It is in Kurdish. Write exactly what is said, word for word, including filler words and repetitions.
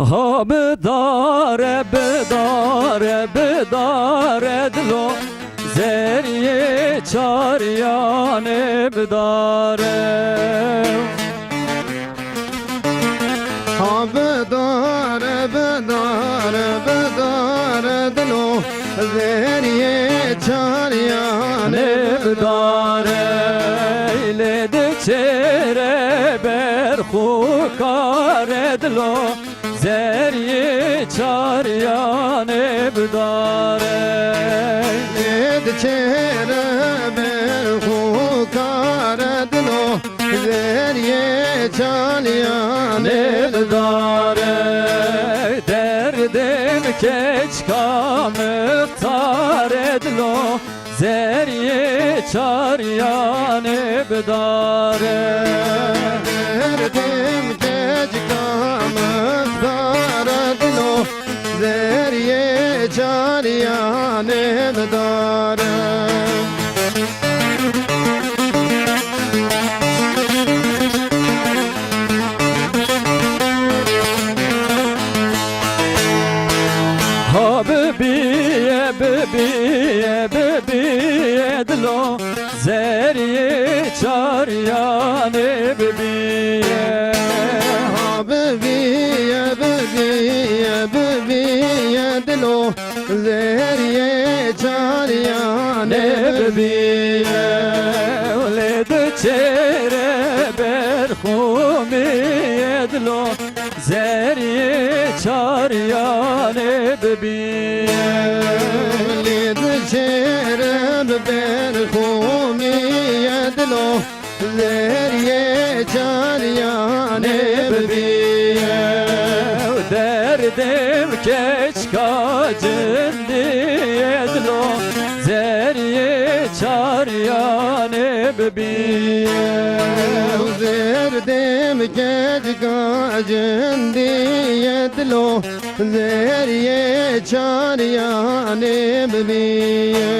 Ha bidare, bidare, bidare dilo, zeriyê çariyanê bidare. Ha bidare, bidare, bidare dilo, zeriyê çariyanê bidare. Lê diçêre berxûkare dilo, zeriyê çariyanê bidare. Lê diçêre berxûkare dilo, zeriyê çariyanê bidare. Derdê min keçika mixtare dilo, zeriyê çariyanê bidare. Derdê min keçika mixtare dilo, zeriyê çariyanê bidare. Ha bibiye, bibiye, bibiye dilo, zeriyê çariyanê bibiye. Ha bibiye, bibiye, bibiye dilo, zeriyê çariyanê bibiye. Lê diçêre berxûmiye dilo, zeriyê çariyanê bibiye. Lê diçêre berxûmiye dilo, zeriyê çariyanê bibiye. Derdê min keçika cindiye dilo, zeriyê çariyanê bibiye. Derdê min keçika cindiye dilo, zeriyê çariyanê bibiye.